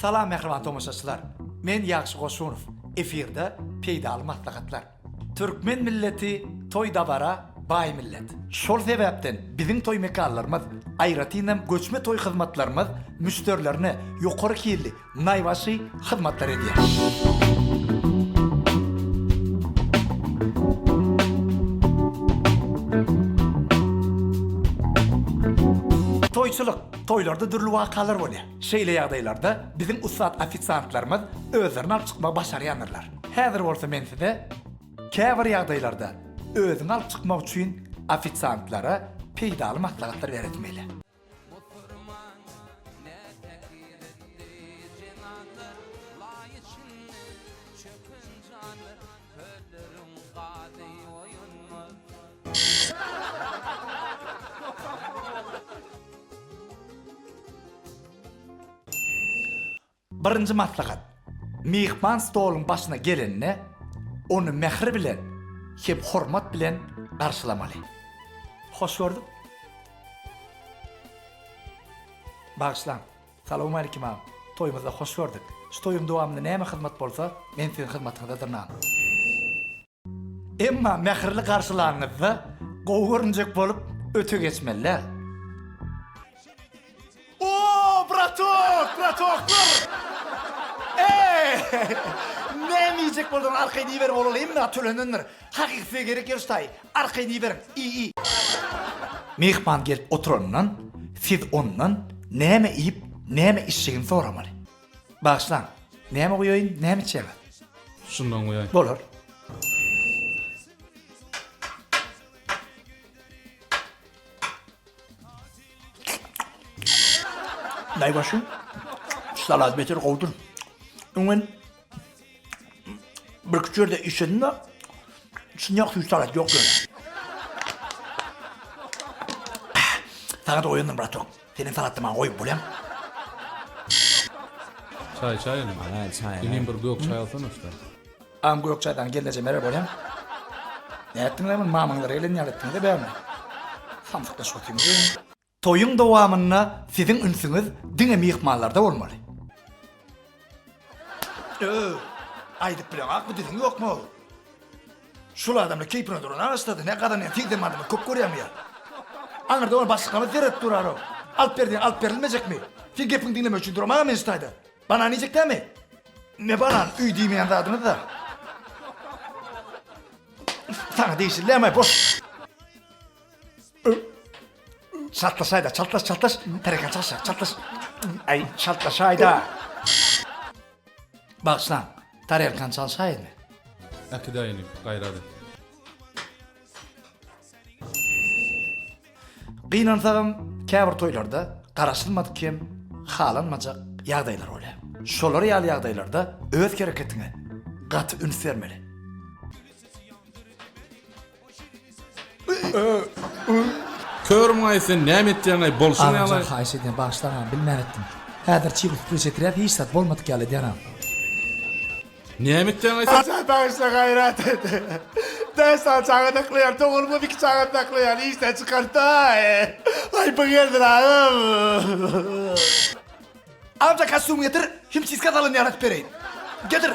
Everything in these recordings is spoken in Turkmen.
Salam mähriban tomaşaçylar! Men Ýagşy Goşunow. Efirde peýdaly maslahatlar. Türkmen milleti toý-dabara baý millet. Şol sebäpden biziň toý mekanlarymyz, aýratynam göçme toý hyzmatlarymyz müşderilerine ýokary hilli naýbaşy hyzmatlar edýär. Toýçulyk, toýlarda dürli wakalar bolýar. Şeýle ýagdaýlarda biziň ussat ofisiantlarymyz özlerini alyp çykmagy başarýandyrlar. Häzir bolsa men size käbir ýagdaýlarda özüňi alyp çykmak üçin ofisiantlara peýdaly maslahatlar beresim gelýär. Musurman ne täsir etdi jenanlar Laý içinde çöken janlar Kölleriň gazy oýanmaz. Birinji maslahat, myhman stoluň başyna gelende, ony mähir bilen hem hormat bilen garşylamaly. Hoş gördük. Bagyşlaň. Salowmalikim agam. Toýumyzda hoş gördük. Şu toýuň dowamynda näme hyzmat bolsa, men siziň hyzmatyňyzdadyryn agam. Emma mähirli garşylanyňyzda gowy görünjek bolup öte geçmeli däl. Oo, bratok, bratoklar! Eý! Näme iýjek bolsaň arkaýyn iýiber bolaly, hemme zat tölenendir. Hakyky size gerek ýer şu taýy. Arkaýyn iýiberiň, iý, iý. Myhman gelip oturanyndan siz ondan näme iýip, näme içjegini soramaly. Bagyşlaň, näme guýaýyn, näme içýäňiz? Şundan guýaý. Bolar. Naýbaşy, şu salat beter gowudyr. Öň men bir-iki ýerde işledim-de, şunýak süýji salat ýok ýöne. Saňa-da goýandyryn, bratok. Senem salatda maňa goý, bolýamy? Çaý çaý inim. Alaý çaý. Inim bir gök çaý alsana usta. Agam gök çaýdan gelnejem berer bolýamy? Nätdiňiz muny mamaňyzlara gelen ýaly etdiňiz-de bärine. Samsyklaşyp otyňyz öýüňde. Toýuň dowamynda siziň ünsüňiz diňe myhmanlarda bolmaly. Ööw, aýdyp bileňok bu diliň ýokmy ol? Şul adamlar keýpine duran agaçdady, ne gazanýan tizden adamlar köp görýämi ýa? Aňyrda ony başlyklarymyz seredip durar-ow. Alyp ber diýen alyp berilmejekmi? Seň gepiňi diňlemek üçin duramagam men şu taýda. Banan iýjek dämi? Ne banan, öý diýmeýän zadyňyz-da. Saňa degişli dämi, boş. Çaltlaşaýda, çaltlaş, çaltlaş. Terekan çalşa, çaltlaş. Aý, çaltlaşaýda. Bagyşlaň, tarelkany çalşaýynmy? Äkidäý inim, gaýrat et. Gynansagam, käbir toýlarda garaşylmadyk hem halanmajak ýagdaýlar bolýar. Şolar ýaly ýagdaýlarda öz hereketiňe gaty üns bermeli. Körüň-aý sen näme etýäň-aý bolşuň Agam ýaly. jan haýyş edýän bagyşlaň agam bilmän etdim. Häzir çyg üstüne çetirýäs hiç zat bolmadyk ýaly edýän agam. Näme etýäň-aý sen? Ajan bagyşla gaýrat et. Bäş sany çaga saklaýan, doganymam iki çaga saklaýan, işden çykartaý. Haýpyň gelsin agam. Amca kostýum getir, himçistka salynýan atyp bereýin. Getir.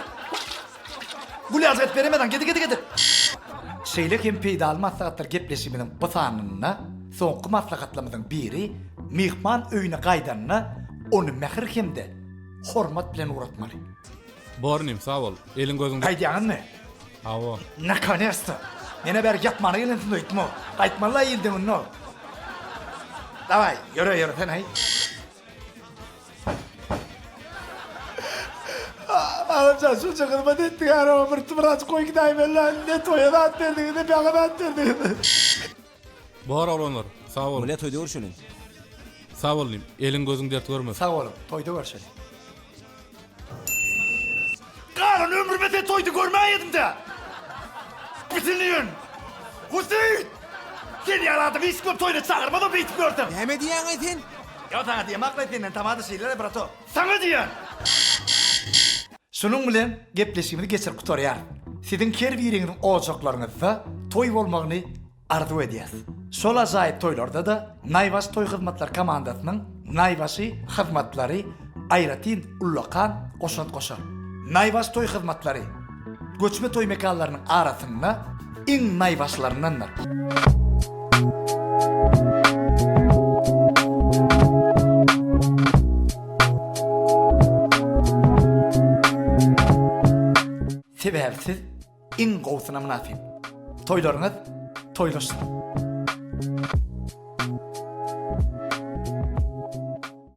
Gül ýaljyk edip beremedan, getir, getir, getir. Şeýle hem peýdaly maslahatlar gepleşigimiziň bu sanynda soňky maslahatlarymyzyň biri myhman öýüne gaýdanda ony mähir hem-de hormat bilen ugratmaly. Bor inim, sag bol. Eliň gözüň. Gaýdýaňyzmy? Hawa. Nakonesta! Menä bärik ýatmana gelensiň öýtme. Gaýtmaly-la ilden indi. Dawaý, ýöre, ýöre sen-aý. Agam şunça hyzmat etdik araba bir birazjyk goý gidäýmeli ne toýa zat berdiňiz ne biýaga zat berdiňiz. Bor oglanlar sag boluň. Bolýa toýda görüşeliň. Sag bol inim eliň gözüň dert görmesin. Sag boluň toýda görşeli. Galan ömrüme sen toýda görmäýedim-dä! Bitinliýin! Husyt! Sen ýaly adamy hiç kimem toýuna çagyrmaz-ow beýdip ýörseň! Näme diýýäň-aý sen? Ýok saňa diýemok-laý senden tamada şeýle-le brato. Saňa diýýän! Şunuň bilen gepleşigimizi geçirip gutarýarys. Siziň her biriňiziň ojaklaryňyzda toý bolmagyny arzuw edýäs. Şol ajaýyp toýlarda-da Naýbaşy toý hyzmatlary komandasynyň naýbaşy hyzmatlary. aýratyn ullakan goşant goşar. Naýbaş toý hyzmatlary göçme toý mekanlarynyň arasynda iň naýbaşlaryndandyr. Sebäbi siz iň gowusyna mynasyp. Toýlaryňyz toýlaşsyn!